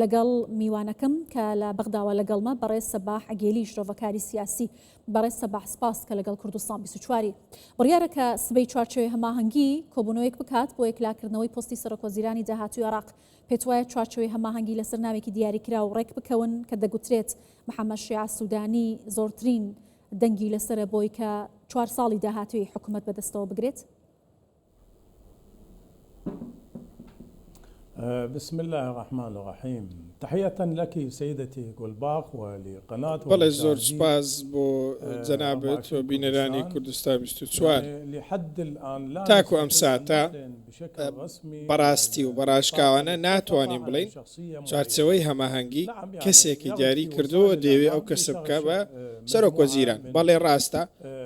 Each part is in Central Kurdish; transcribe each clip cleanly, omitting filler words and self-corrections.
لەگەڵ میوانەکەم کە لە بەغداوە لەگەڵمە بەڕێز سەباح عەگێلی شرۆڤەکاری سیاسی. بەڕێز سەباح سپاس کە لەگەڵ کوردستان 24 ی. بڕیارە کە سبەی چوارچێوەی هەماهەنگی کۆبوونەوەیەک بکات بۆ یەکلاکردنەوەی پۆستی سەرۆکوەزیرانی داهاتووی عێراق. پێتوایە چوارچێوەی هەماهەنگی لەسەر ناوێکی دیاریکراو ڕێکبکەون کە دەگوترێت محەمەد شیاع سودانی زۆرترین دەنگی لەسەرە بۆی کە چوار ساڵی داهاتووی حکومەت بەدەستەوە بگرێت؟ بسم اللە الرحمن الرحیم تحیە لک سیدتی گلباخ و لقناة و بەڵێ زۆر مشاهدی سوپاس بۆ جەنابت و 24 بینەرانی کوردستان کوردستان 24. یعنی لحد الآن لا تاکو ئەم نستطیع أن ساتە نعلن بشکل رسمی بەڕاستی و الاتفاق بەڕاشکاوانە الاتفاق ناتوانین على بڵێین شخصیە معینە چوارچێوەی هەماهەنگی نعم یعنی کەسێکی یغد دیاری فی کردووە وسائل دەیەوێ ئەو الإعلام کەسە بکا لترشح بە سەرۆک مجموعة وەزیران. من بەڵێ ڕاستە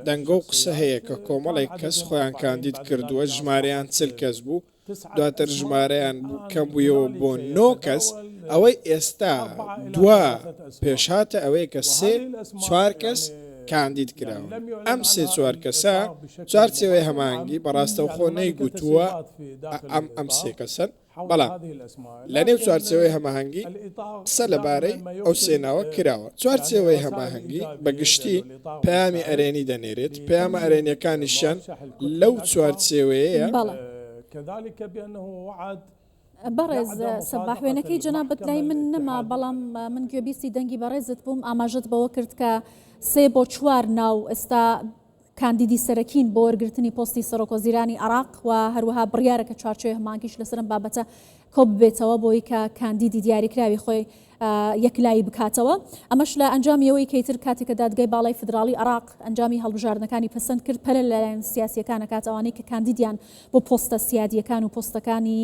دەنگۆ و قسە شخصیات هەیە کە كان کۆمەڵێک کەس عددهم خۆیان 40 کاندید بعد کردووە ذلك ژمارەیان أصبحت 40 کەس بوو تسعة دواتر أسماء ژمارەیان الآن کەم بوویەوە بۆ هنالك نۆ کەس، يتداول ئەوەی ئێستا أربعة إلى دوا ثلاثة أسماء پێشهاتە ئەوەیە کە سێ وهذه الأسماء چوار کەس يعني کاندید يعني کراون، لم يعلن ئەم سێ عنها چوار کەسە الإطار بشكل چوارچێوەی مباشر نعم هەماهەنگی يعني بەڕاستەوخۆ هنالك نەیگوتووە تسريبات في داخل ئەم ئەم سێ الإطار کەسەن، حول بەڵام هذه الأسماء لەنێو لكن چوارچێوەی هەماهەنگی الإطار قسە دائما لەبارەی ما ئەو سێ يرسل ناوە کراوە. يعني چوارچێوەی رسائل هەماهەنگی بە إيجابية گشتی بأن الإطار پەیامی مستعد ئەرێنی دەنێرێت، پەیامە لتنظيم ئەرێنییەکانیشیان مرشح الكتلة لەو الأكبر چوارچێوەیەیە. بەڵێ. كذلك بأنه وعد بەڕێز بعد سەباح مصادقة وێنەکەی جەنابت المحكمة لای من نەما الاتحادية بەڵام من گوێبیستی دەنگی بەڕێزت بووم ئاماژەت بەوە کرد کە سێ بۆ چوار ناو ئێستا کاندیدی سەرەکین بۆ وەرگرتنی پۆستی سەرۆکوەزیرانی عێراق و هەروەها بڕیارە کە چوارچێوەی هەماهەنگیش لەسەر ئەم بابەتە کۆببێتەوە بۆی کە کاندیدی دیاریکراوی خۆی یەکلایی بکاتەوە ئەمەش لە ئەنجامی ئەوەی کە ئیتر کاتێک کە دادگای باڵای فیدراڵی عێراق ئەنجامی هەڵبژاردنەکانی پەسەند کرد پەلە لەلایەن سیاسیەکان ئەکات ئەوانەی کە کاندیدیان بۆ پۆستە سیادیەکان و پۆستەکانی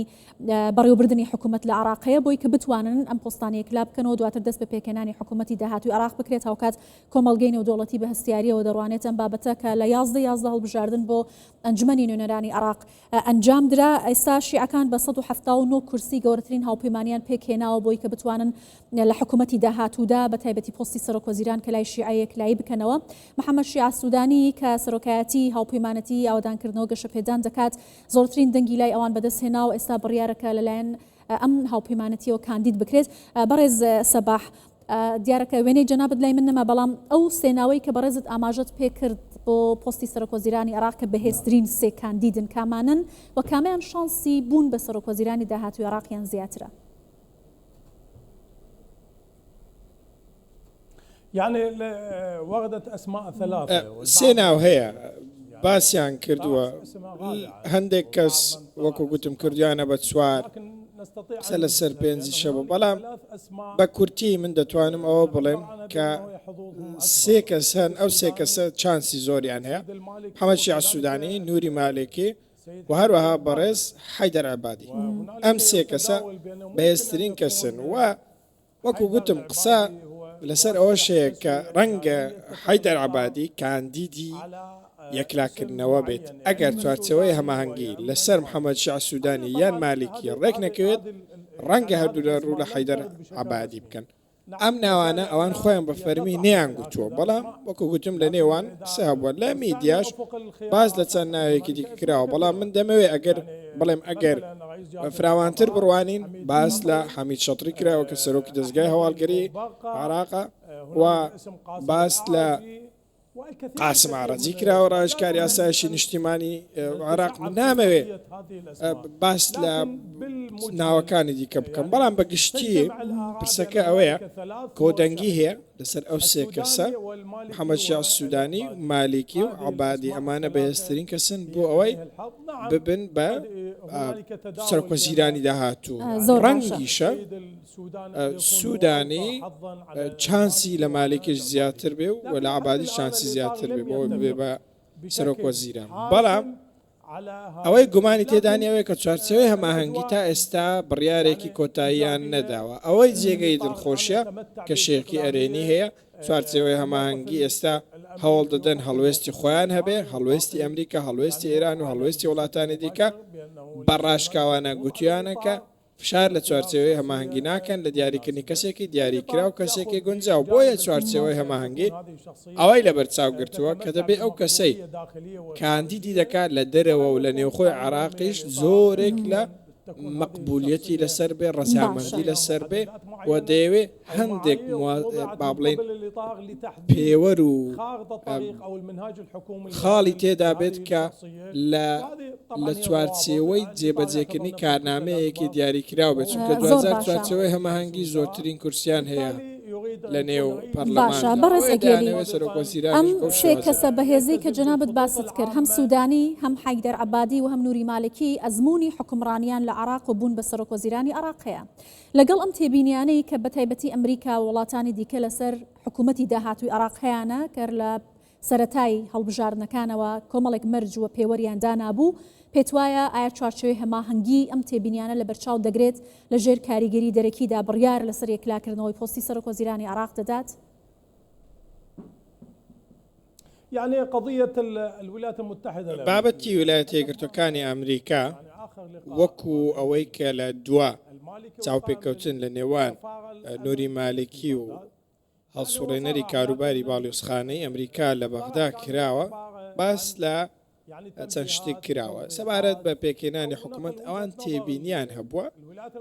بەڕێوەبردنی حکوومەت لە عێراق هەیە بۆی کە بتوانن ئەم پۆستانە یەکلا بکەنەوە دواتر دەست بە پێکهێنانی حکوومەتی داهاتووی عێراق بکرێت هاوکات کۆمەڵگەی نێودەوڵەتی بە هەستیارییەوە دەڕوانێتە ئەم بابەتە کە لە 11 11 هەڵبژاردن بۆ ئەنجومەنی نوێنەرانی عێراق ئەنجامدرا، ئێستا شیعەکان بە 179 کورسی گەورەترین هاوپەیمانیان پێکهێناوە بۆی کە بتوانن لە حکوومەتی داهاتوودا بە تایبەتی پۆستی سەرۆکوەزیران کە لای شیعە یەکلایی بکەنەوە. محەمەد شیعە سوودانی کە سەرۆکایەتی هاوپەیمانەتی ئاوەدانکردنەوە گەشەپێدان دەکات زۆرترین دەنگی لای ئەوان بەدەستهێناوە، ئێستا بڕیارە کە لەلایەن ئەم هاوپەیمانەتیەوە کاندید بکرێت. بەڕێز سەباح، دیارە کە وێنەی جەنابت لای من نەما، بەڵام ئەو سێ ناوەی کە بەڕێزت ئاماژەت پێ کرد بۆ پۆستی سەرۆکوەزیرانی عێراق کە بەهێزترین سێ کاندیدن کامانەن و کامیان شانسی بوون بە سەرۆکوەزیرانی داهاتووی عێراقیان زیاترە؟ سێ ناو هەیە باسیان کردووە، هەندێک کەس وەکو گوتم کردویانە بە چوار، قسە لەسەر پێنجیشە بوو، بەڵام بە کورتی من دەتوانم ئەوە بڵێم کە سێ کەس هەن، ئەو سێ کەسە چانسی زۆریان هەیە، محەمەد شیاع سوودانی، نووری مالکی و هەروەها بەڕێز حەیدەر عەبادی. ئەم سێ کەسە بەهێزترین کەسن و وەکو گوتم قسە لەسەر ئەوەش هەیە کە ڕەنگە حەیدەر عەبادی کاندیدی یەکلاکردنەوە بێت ئەگەر چوارچێوەی هەماهەنگی لەسەر محەمەد شیاع سودانی یان مالیکی ڕێک نەکەوێت ڕەنگە هەردوولا ڕوو لە حەیدەر عەبادی بکەن. ئەم ناوانە ئەوان خۆیان بە فەرمی نەیان گوتووە بەڵام وەکو گوتم لە نێوان قسە هەبووە لە میدیاش باس لە چەند ناوێکی دیکە کراوە بەڵام من دەمەوێت ئەگەر بڵێم ئەگەر فراوانتر بڕوانین باس لە حەمید شەتری کراوە کە سەرۆکی دەزگای هەواڵگری عێراقە و باس لە قاسم عەرەجی کراوە ڕاوێژکاری ئاسایشی نیشتیمانی عێراق من نامەوێ باس لە ناوەکانی دیکە بکەم بەڵام بە گشتی پرسەکە ئەوەیە کۆدەنگی هەیە لەسەر ئەو سێ کەسە، محەمەد شیاع سوودانی و مالیکی و عەبادی، ئەمانە بەهێزترین کەسن بۆ ئەوەی ببن بە سەرۆکوەزیرانی داهاتوو. زۆر باشە. ڕەنگیشە سوودانی چانسی لە مالیکیش زیاتر بێ و لە عەبادیش چانسی زیاتر بێ بۆ ئەوەی ببێ بە سەرۆکوەزیران، بەڵام ئەوەی گومانی تێدا نییە ئەوەیە کە چوارچێوەی هەماهەنگی تا ئێستا بڕیارێکی کۆتاییان نەداوە. ئەوەی جێگەی دڵخۆشیە کەشێکی ئەرێنی هەیە، چوارچێوەی هەماهەنگی ئێستا هەوڵ دەدەن هەڵوێستی خۆیان هەبێ، هەڵوێستی ئەمریکا، هەڵوێستی ئێران و هەڵوێستی وڵاتانی دیکە بە ڕاشکاوانە گوتویانە کە فشار لە چوارچێوەی هەماهەنگی ناکەن لە دیاریکردنی کەسێکی دیاریکراو کەسێکی گونجاو، بۆیە چوارچێوەی هەماهەنگی ئەوەی لەبەرچاو گرتووە کە دەبێ ئەو کەسەی کاندیدی دەکات لە دەرەوە و لە نێوخۆی عێراقیش زۆرێک لە. مەقبولیەتی لەسەر بێ، باشە. ڕەزامەندی لەسەر بێ و دەیەوێ هەندێک با بڵێین پێوەر و خاڵی تێدا بێت کە لە لە چوارچێوەی جێبەجێکردنی کارنامەیەکی دیاریکراو بێت، چونکە زۆر دواجار باشە. چوارچێوەی هەماهەنگی زۆرترین کورسیان هەیە لە نێو باشە پەرلەماندا، بەڕێز بۆیە ئەگێلی دەیانەوێت ئەم سەرۆکوەزیرانیش بەو سێ شێوازە کەسە بێت. بەهێزەی کە جەنابت باست کرد هەم سودانی هەم حەیدەر عەبادی و هەم نوری مالکی ئەزموونی حوکمڕانیان لە عێراق و بوون بە سەرۆکوەزیرانی عێراق هەیە لەگەڵ ئەم تێبینیانەی کە بەتایبەتی ئەمریکا و وڵاتانی دیکە لەسەر حکوومەتی داهاتووی عێراق هەیانە کە لە سەرەتای هەڵبژاردنەکانەوە کۆمەڵێک مەرج و پێوەریان دانابوو، پێتوایە ئایا چوارچێوەی هەماهەنگی ئەم تێبینیانە لەبەرچاو دەگرێت لەژێر کاریگەری دەرەکیدا بڕیار لەسەر یەکلاکردنەوەی پۆستی سەرۆکوەزیرانی عێراق دەدات؟ بابەتی ویلایەتە یەکگرتووەکانی ئەمریکا وەکو ئەوەی کە لە دوا چاوپێکەوتن لە نێوان نوری مالکی و هەڵسوڕێنەری کاروباری باڵیۆزخانەی ئەمریکا لە بەغدا کراوە، باس لە چەند شتێک کراوە سەبارەت بە پێکهێنانی حکومەت، ئەوان تێبینیان هەبووە،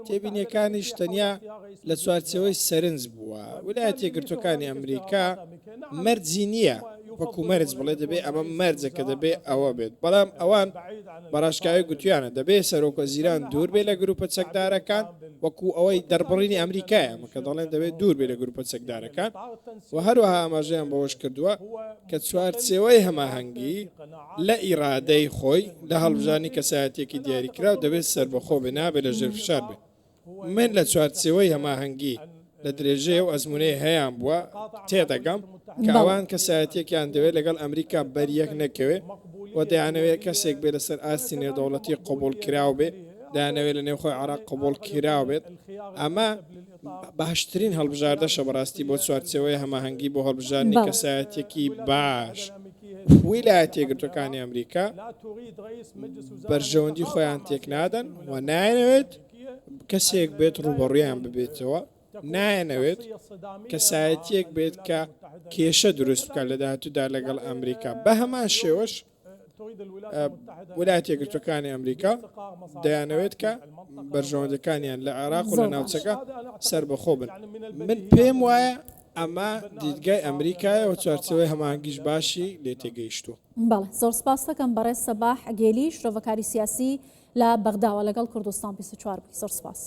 تێبینیەکانیش تەنیا لە چوارچێوەی سەرنج بووە، ویلایەتە یەکگرتووەکانی ئەمریکا مەرجی نییە وەکو مەرج بڵێ دەبێ ئەمە مەرجە کە دەبێ ئەوە بێت، بەڵام ئەوان بە ڕاشکاوی گوتویانە دەبێ سەرۆکوەزیران دوور بێ لە گروپە چەکدارەکان، وەکو ئەوەی دەربڕینی ئەمریکایە ئەمە کە دەڵێن دەبێت دوور بێ لە گروپە چەکدارەکان و هەروەها ئاماژەیان بەوەش کردووە کە چوارچێوەی هەماهەنگی لە ئیرادەی خۆی لە هەڵبژاردنی کەسایەتیەکی دیاریکراو دەبێت سەربەخۆ بێ نابێت لە ژێر فشار بێ. من لە چوارچێوەی هەماهەنگی لە درێژەی ئەو ئەزموونەی هەیان بووە تێدەگەم کە ئەوان کەسایەتیەکیان دەوێت لەگەڵ ئەمریکا بەریەک نەکەوێ و دەیانەوێت کەسێک بێ لەسەر ئاستی نێودەوڵەتی قبوڵکراو بێ دەیانەوێت لە نێوخۆی عێراق قبوڵکراو بێت، ئەمە باشترین هەڵبژاردەشە بەڕاستی بۆ چوارچێوەی هەماهەنگی بۆ هەڵبژاردنی کەسایەتیەکی باش. ویلایەتە یەکگرتووەکانی ئەمریکا بەرژەوەندی خۆیان تێکنادەن و نایانەوێت کەسێک بێت ڕووبەڕوویان ببێتەوە، نایانەوێت کەسایەتیەک بێت کە کێشە دروست بکات لە داهاتوودا لەگەڵ ئەمریکا، بەهەمان شێوەش ویلایەتە یەکگرتووەکانی ئەمریکا دەیانەوێت کە بەرژەوەندەکانیان لە عێراق و لە ناوچەکە سەربەخۆ بن. من پێم وایە ئەمە دیدگای ئەمریکایە و چوارچێوەی هەماهەنگیش باشی لێ تێگەیشتووە. بەڵێ زۆر سپاس دەکەم بەڕێز سەباح عگێلی شرۆڤەکاری سیاسی لە بەغداوە لەگەڵ کوردستان 24 بووی زۆر سپاس.